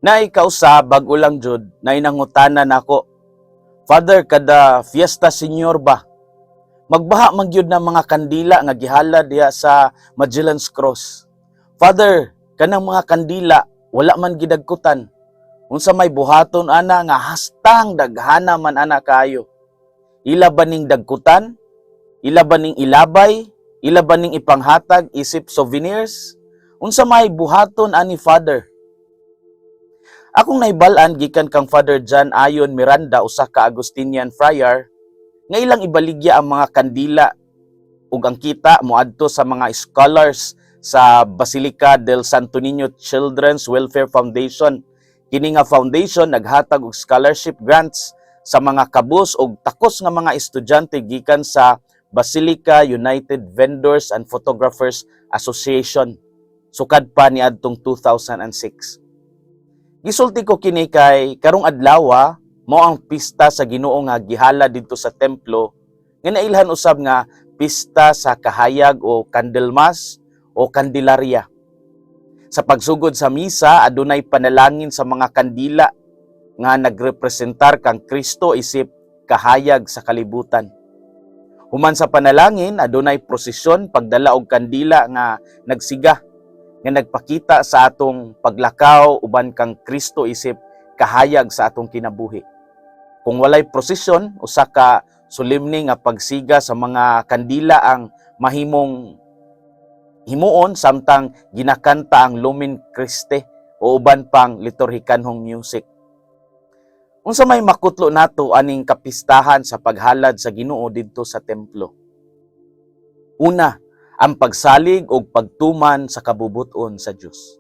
Naay kausa, bag-o lang jud, naay nangutana nako, "Father, kada Fiesta Señor ba, magbaha man gyud na mga kandila nga gihalad diha sa Magellan's Cross. Father, kanang mga kandila wala man gidagkutan. Unsa may buhaton ana nga hastang daghana man ana kaayo? Ila ba ning dagkutan? Ila ba ning ilabay? Ila ba ning ipanghatag isip souvenirs? Unsa may buhaton ani, Father?" Akong naibal-an gikan kang Father John Ayon Miranda, usa ka Agustinian friar, nga ilang ibaligya ang mga kandila ug ang kita moadto sa mga scholars sa Basilica del Santo Niño Children's Welfare Foundation. Kini nga foundation naghatag og scholarship grants sa mga kabus og takos nga mga estudyante gikan sa Basilica United Vendors and Photographers Association sukad pa niadtong 2006. Gisulti ko kini kay karong adlaw mao ang pista sa Ginoo nga gihalad didto sa templo, nga nailhan usab nga pista sa kahayag o Candlemas o Candelaria. Sa pagsugod sa misa, adunay panalangin sa mga kandila nga nagrepresentar kang Kristo isip kahayag sa kalibutan. Human sa panalangin, adunay prosesyon pagdala og kandila nga nagsiga nga nagpakita sa atong paglakaw uban kang Kristo isip kahayag sa atong kinabuhi. Kung walay prosesyon, usa ka solemne nga pagsiga sa mga kandila ang mahimong himuon samtang ginakanta ang Lumen Christi o uban pang liturhikanhong music. Unsa may makutlo nato aning kapistahan sa paghalad sa Ginoo didto sa templo? Una, ang pagsalig og pagtuman sa kabubut-on sa Dios.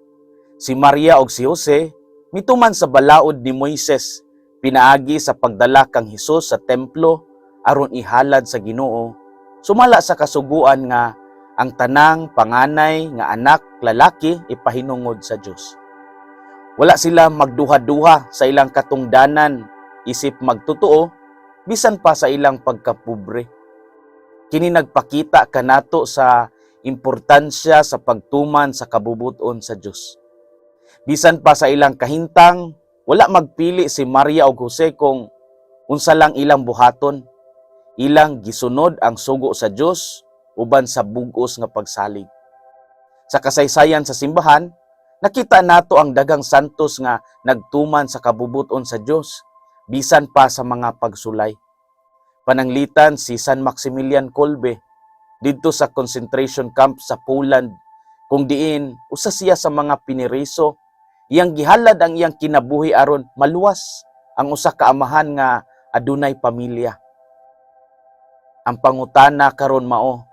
Si Maria og si Jose mituman sa balaod ni Moises pinaagi sa pagdala kang Hesus sa templo aron ihalad sa Ginoo, sumala sa kasuguan nga ang tanang panganay nga anak lalaki ipahinungod sa Dios. Wala sila magduha-duha sa ilang katungdanan isip magtotoo bisan pa sa ilang pagkapobre. Kini nagpakita kanato sa importansya sa pagtuman sa kabubuton sa Dios. Bisan pa sa ilang kahintang, wala magpili si Maria ug Jose kung unsa lang ilang buhaton. Ilang gisunod ang sugo sa Dios uban sa bug-os nga pagsalig. Sa kasaysayan sa simbahan, nakita nato ang daghang santos nga nagtuman sa kabubuton sa Dios bisan pa sa mga pagsulay. Pananglitan si San Maximilian Kolbe didto sa concentration camp sa Poland, kung diin usa siya sa mga piniriso, iyang gihalad ang iyang kinabuhi aron maluwas ang usa ka amahan nga adunay pamilya. Ang pangutana karon mao,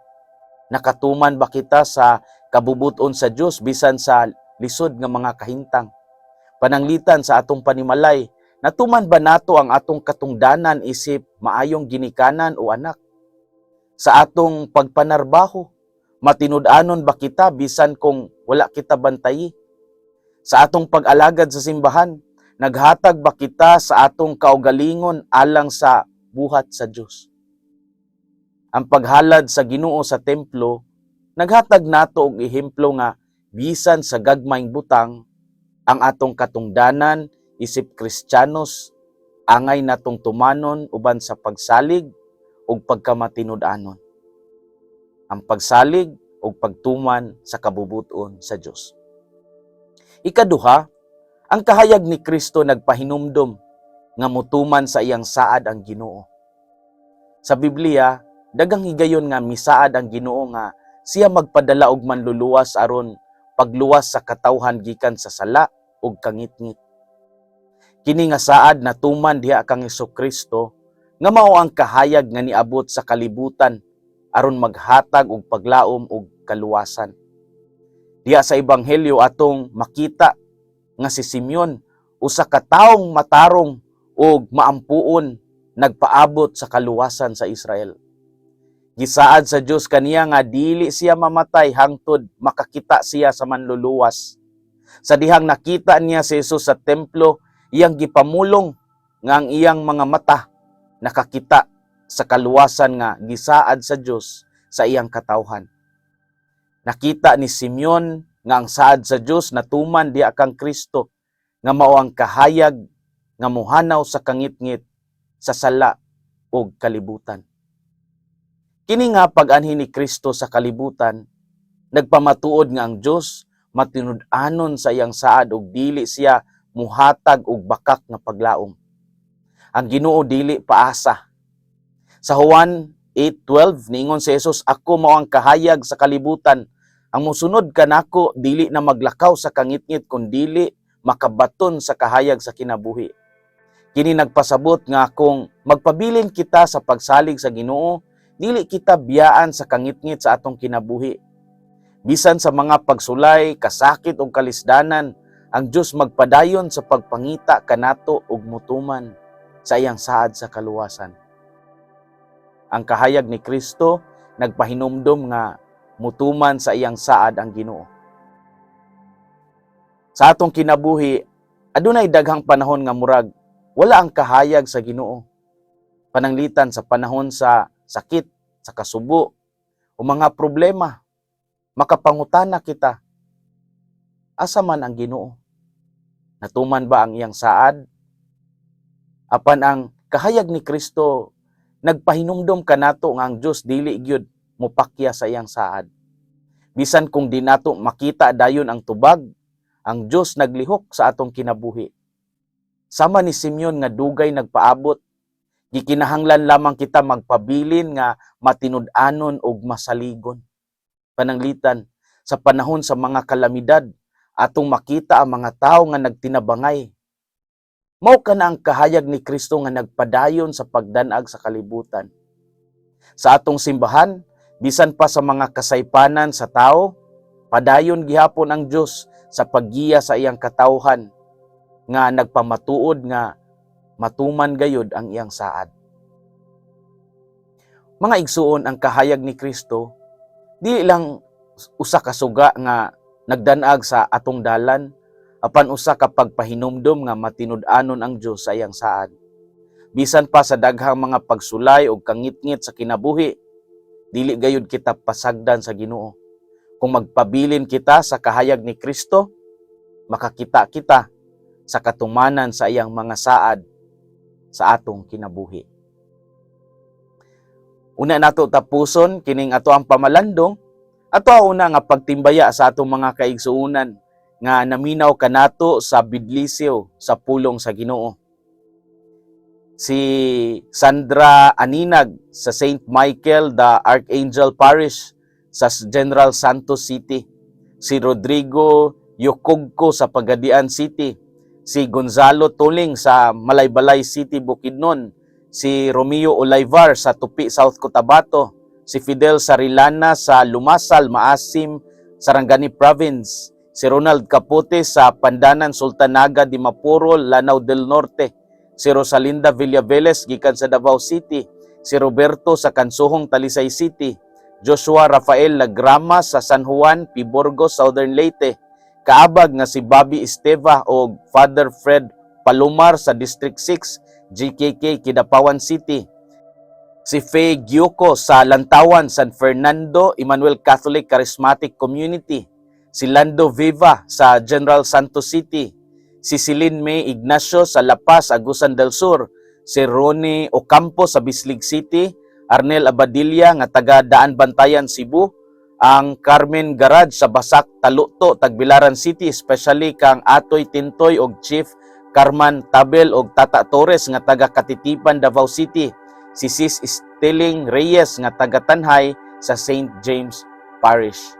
nakatuman ba kita sa kabubuton sa Dios bisan sa lisod nga mga kahintang? Pananglitan sa atong panimalay, natuman ba nato ang atong katungdanan isip maayong ginikanan o anak? Sa atong pagpanarbaho, matinud-anon ba kita bisan kung wala kita bantayi? Sa atong pag-alagad sa simbahan, naghatag ba kita sa atong kaugalingon alang sa buhat sa Dios? Ang paghalad sa Ginoo sa templo naghatag nato og ehemplo nga bisan sa gagmayng butang, ang atong katungdanan isip Kristiyanos angay natong tumanon uban sa pagsalig ug pagkamatinud-anon. Ang pagsalig ug pagtuman sa kabubuton sa Dios. Ikaduha, ang kahayag ni Kristo nagpahinumdom nga mutuman sa iyang saad ang Ginoo. Sa Biblia, daghang higayon nga misaad ang Ginoo nga siya magpadala og manluluwas aron pagluwas sa katawhan gikan sa sala ug kangitngit. Kini nga saad natuman diha kang Kristo nga mao ang kahayag nga niabot sa kalibutan aron maghatag og paglaom ug kaluwasan. Diha sa Ebanghelyo, atong makita nga si Simeon, usa ka taong matarong ug maampuon, nagpaabot sa kaluwasan sa Israel. Gisaad sa Dios kaniya nga dili siya mamatay hangtod makakita siya sa manluluwas. Sa dihang nakita niya si Jesus sa templo, iyang gipamulong nga ang iyang mga mata nakakita sa kaluwasan nga gisaad sa Dios sa iyang katawhan. Nakita ni Simeon nga ang saad sa Dios natuman diha kang Kristo. Nga mao ang kahayag nga muhanaw sa kangitngit sa sala ug kalibutan. Kini nga pag-anhi ni Kristo sa kalibutan nagpamatuod nga ang Dios matinud-anon sa iyang saad ug dili siya muhatag og bakak nga paglaom. Ang Ginoo dili paasa. Sa Juan 8:12 niingon si Jesus, "Ako mao ang kahayag sa kalibutan. Ang musunod kanako dili na maglakaw sa kangitngit kun dili makabaton sa kahayag sa kinabuhi." Kini nagpasabot nga kung magpabilin kita sa pagsalig sa Ginoo, dili kita biyaan sa kangitngit sa atong kinabuhi. Bisan sa mga pagsulay, kasakit ug kalisdanan, ang Dios magpadayon sa pagpangita kanato ug mutuman sa iyang saad sa kaluwasan. Ang kahayag ni Kristo nagpahinumdom nga mutuman sa iyang saad ang Ginoo. Sa atong kinabuhi, adunay daghang panahon nga murag wala ang kahayag sa Ginoo. Pananglitan sa panahon sa sakit, sa kasubo, o mga problema, makapangutana kita, asa man ang Ginoo? Natuman ba ang iyang saad? Apan ang kahayag ni Kristo nagpahinumdom kanato nga ang Dios dili gyud mopakya sa iyang saad. Bisan kung di nato makita dayon ang tubag, ang Dios naglihok sa atong kinabuhi. Sama ni Simeon nga dugay nagpaabot, gikinahanglan lamang kita magpabilin nga matinud-anon ug masaligon. Pananglitan sa panahon sa mga kalamidad, atong makita ang mga tawo nga nagtinabangay. Mao kana ang kahayag ni Kristo nga nagpadayon sa pagdanag sa kalibutan. Sa atong simbahan, bisan pa sa mga kasaypanan sa tao, padayon gihapon ang Dios sa paggiya sa iyang katawhan nga nagpamatuod nga matuman gayud ang iyang saad. Mga igsuon, ang kahayag ni Kristo dili lang usa ka suga nga nagdanag sa atong dalan, apan usa ka pagpahinumdom nga matinud-anon ang Dios sa iyang saad. Bisan pa sa daghang mga pagsulay o kangitngit sa kinabuhi, dili gayud kita pasagdan sa Ginoo. Kung magpabilin kita sa kahayag ni Kristo, makakita kita sa katumanan sa iyang mga saad sa atong kinabuhi. Una nato tapuson kining ato ang pamalandong, ato ang una nga pagtimbaya sa atong mga kaigsuonan nga naminaw kanato sa bidlisiw sa pulong sa Ginoo. Si Sandra Aninag sa St. Michael the Archangel Parish sa General Santos City. Si Rodrigo Yokogko sa Pagadian City. Si Gonzalo Tuling sa Malaybalay City, Bukidnon. Si Romeo Olivar sa Tupi, South Cotabato. Si Fidel Sarilana sa Lumasal, Maasim, Sarangani Province. Si Ronald Capote sa Pandanan, Sultanaga, Dimaporo, Lanao del Norte. Si Rosalinda Villaveles gikan sa Davao City. Si Roberto sa Kansuhong, Talisay City. Joshua Rafael Lagrama sa San Juan, Piborgo, Southern Leyte. Kaabag nga si Bobby Esteva o Father Fred Palomar sa District 6, GKK, Kidapawan City. Si Faye Gyuko sa Lantawan, San Fernando, Emmanuel Catholic Charismatic Community. Si Lando Viva sa General Santos City. Si Celine May Ignacio sa La Paz, Agusan del Sur. Si Ronnie Ocampo sa Bislig City. Arnel Abadilla nga taga Daan Bantayan, Cebu. Ang Carmen Garage sa Basak, Taluto, Tagbilaran City, especially kang Atoy Tintoy og Chief Carman Tabel og Tata Torres nga taga Katitipan, Davao City. Si Sis Stiling Reyes nga taga Tanhay sa St. James Parish.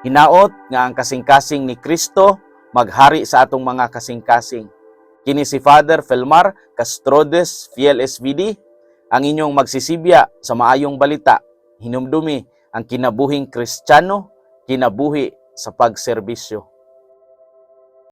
Hinaot nga ang kasing-kasing ni Kristo maghari sa atong mga kasing-kasing. Kini si Father Felmar Castrodes, Fiel SVD, ang inyong magsisibya sa maayong balita. Hinumdumi ang kinabuhing Kristiyano, kinabuhi sa pagserbisyo.